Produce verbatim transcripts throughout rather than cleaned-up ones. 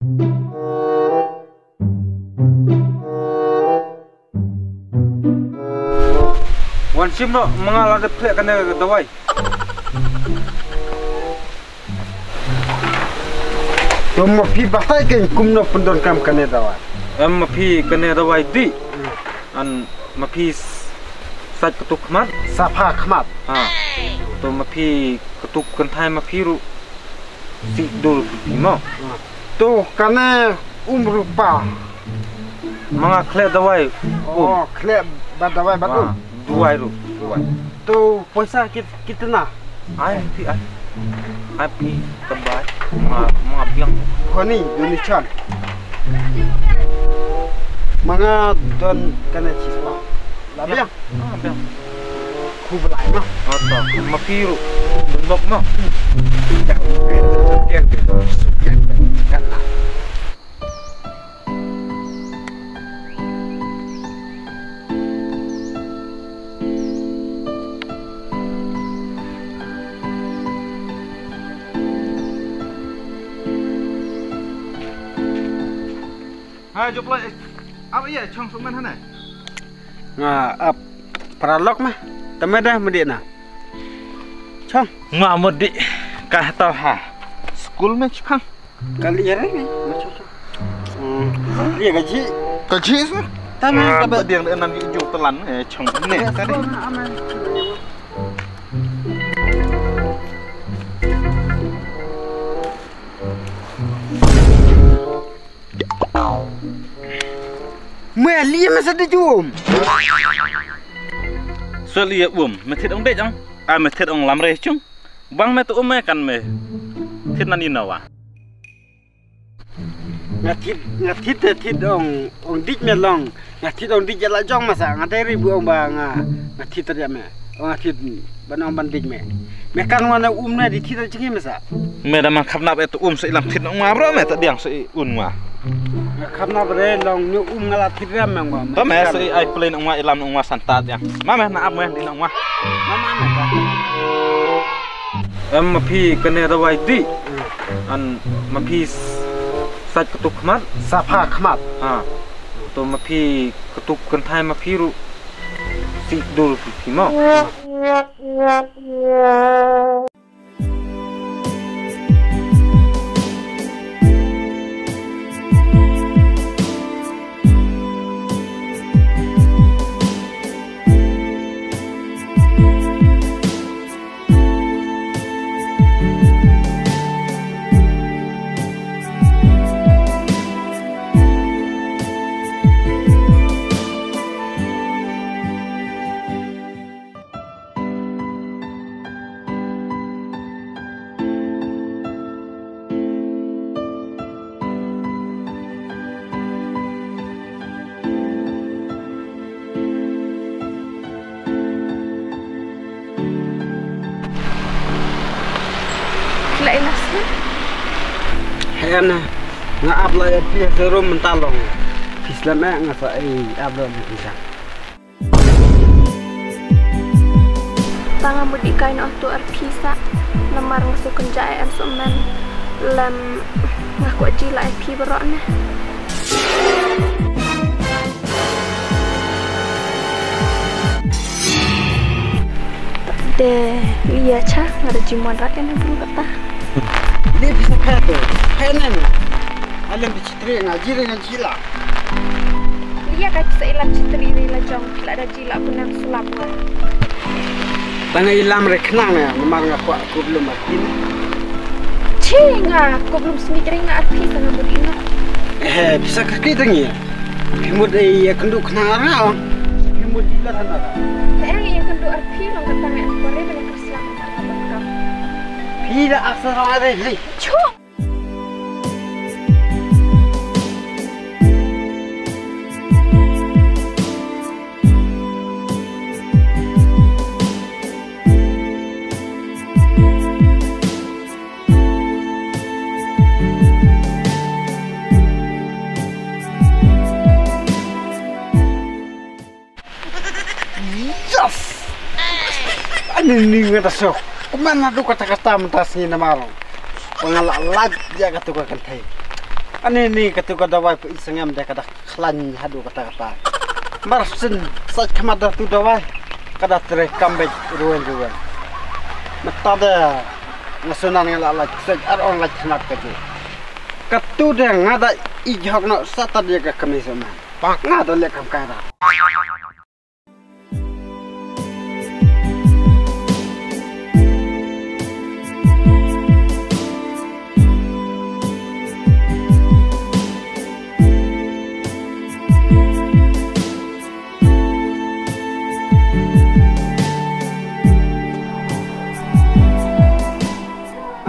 Wan shim noh, ma nga la dep khleh kane ka dawai. To ma phi batai kein kumno pyndonkam kane dawai. Em ma phi kane dawai dih. An ma phi s-, sait katu khmat. Sapha khmat. Ha. To ma phi katu kynthai ma phi ruh. Sih dur phi mo. To kane um rupa. Ma nga khleh dawai. Oh, khleh ba dawai ba um. Duwai ruh. Duwai. To poisa kit-, kitna? Ai phi ai. Ai phi ka bai. Ma, ma biang. Koni duni chan. Ma nga don kane chispa. La biang. Ah, biang. Khu belai ma. Ata, ma phi ruh. Bendok ma. Hai, jop lai. Ap ïa chong suk men hane. Nga ap paralok ma. Tama dah medi na. Chong. Nga medi ka tau ha. School me chipang. Kali ïa re me. Chong chong. Hmm. Ïa ka ji. Ka ji sa. Tama ka ba diang nan ji ju telan eh chong ne. Tadi. Me li me sa di jum. Sa li um, me thit ong dei jang. A me thit ong lam re chung. Bang me tu um me kan me. Thit nan ina wa. Nga thit, nga thit te thit ong, ong dik me long. Nga thit ong dik la jong masa, nga dei ri bu ong ba nga, nga thit te me. Ong nga thit ban ong ban dik me. Me kan wan um na di thit te jing masa. Me da man khap nap et um sa ilam thit ong ma bro me ta diang sa i un ma. Nga khap nap re long ni um nga la thit re me ong ba. Ta me sa i ai plain ong ma ilam ong ma santa diang. Ma me na ap me di ong ma. Ma ma me ta. Em ma phi kane dawai dih. An ma phi s-, sait katu khmat. Sapha khmat. Ha. To ma phi katu kynthai ma phi ruh. Sih dur phi mo. La ilas na? Hei Anna, nga ap la ïa phi ha showroom mynta long. Phi slem eh nga sa ei ap la phi sa. Tang nga mut i kai noh tu ar phi sa. Namar nga su kynja eh em su men. Lem nga kwah ji la eh phi baroh ne. De lia cha nga da jingwan rat ïa na bru kata. Ni bisa kaya tu. Kaya nen. Alem di chitri nga jiri nga jila. Lia ka kisa ilam chitri ri la jong la da jila kunang sulap nga. Tanga ilam re khnang ya namar nga kwah kublum arpin. Chi nga kublum smi kring nga arpi tanga mudi no. Eh bisa kaki tangi. Pimut eh ya kendu khnang ara. Pimut ila tanga. Teng ya kendu arpi long katang ya kore bela kerslam tanga bekam. Pida asal ada li. Chuk. Yes! Ani ni nga ta so. Kumna na du kata kata mynta sngi namar. Pangala laj ya katu ka kynthei. Ani ni katu ka dawai phi sngem de ka da khlaiñ haduh katta katta. Mar sien sait khmat da tu dawai ka da trei kam beit ruan ruan. Mynta de nga sunan nga la lait sait ar ong lait khnat ka ju. Katu de nga da ijhok noh sa tad ïa ka kmie Sohman. Nga da leh kam kai da.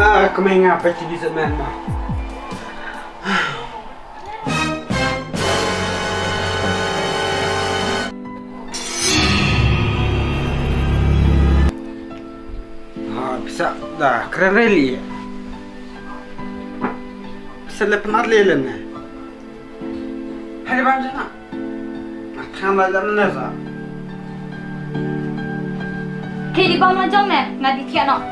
Ah, kmie nga peit T V Sohman ma. Ha, pisa da kren reli. Pisa le pynat le lem ne. Hai bam jana. Than la jana ne sa. Ki di bam la jong ne, nga di thiah noh.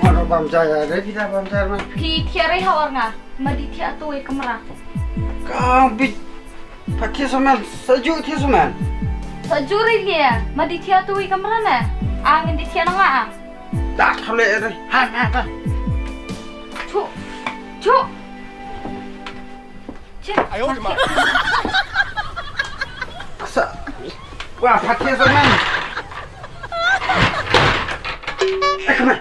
Wan bam jaya, re kita bam jaya man. Phi thiah re ha or nga, ma di thiah tu e kamra. Ka bit, pha thiah Sohman, sa ju thiah Sohman. Sa ju re le, ma di thiah tu e kamra ne. Ang di thiah na nga ang. Da thole re, ha ha ha. Chu, chu. Sa, wah, pha thiah Sohman. Eh, come on.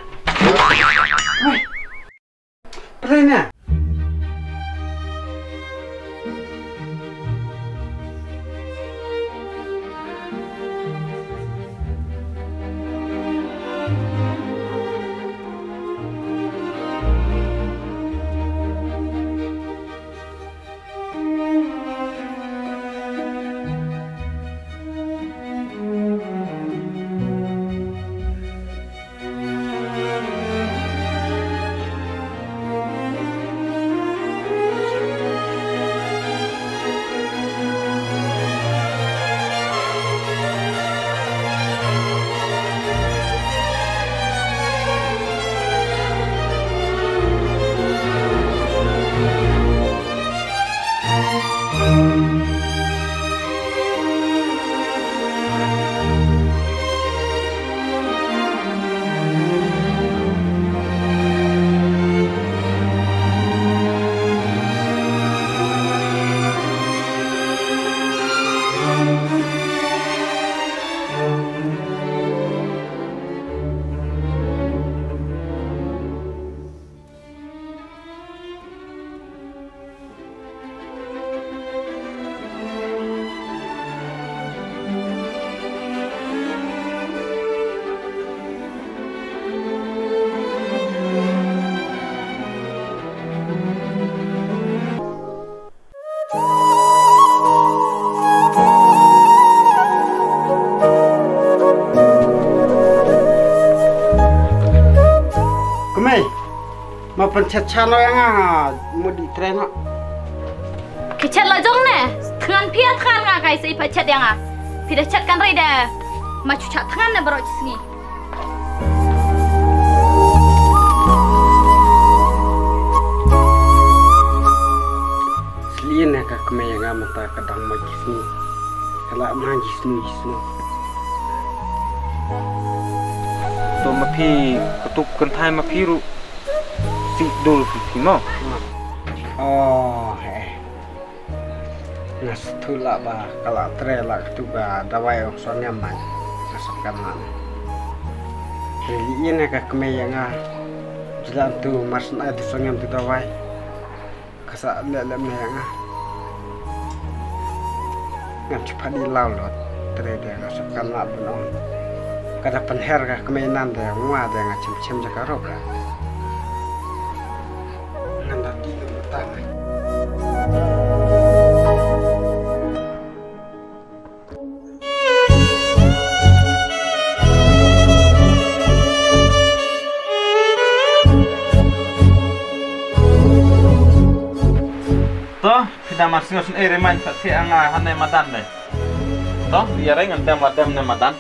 Come on. Play na. Kumne, ma pyn chet cha noh ïa nga, mut di trei noh. Ki chet la jong ne, thngan phi thngan nga kai sei pha chet ïa nga. Phi da chet kan rei de, ma chu cha thngan ne baroh chi sngi. Sliin ha ka kmie ïa nga mynta ka dang ma jisnu. Ka la ma jisnu jisnu. To ma phi katu kynthai ma phi ruh. Si dur phi phi mo. Oh, eh. Nga sngewthuh lah ba ka la trei lah katu ka dawai ong sngem mai. Nga sngewkam lah. Ri ïa ne ka kmie ïa nga. Jlan tu mar sngem tu sngem tu dawai. Ka sa leh leh ne ïa nga. Ngam chu phat ïa law lut. Trei de nga sngewkam lah ban ong. Ka da pynher ka kmie nan de nga de nga chem chem ja ka rop la. Ngan da ti ka mynta ne. To, phi da Mar sngewsynei re man, pat thiah nga hangne madan ne. To, ïa re ngan dem la dem ne madan.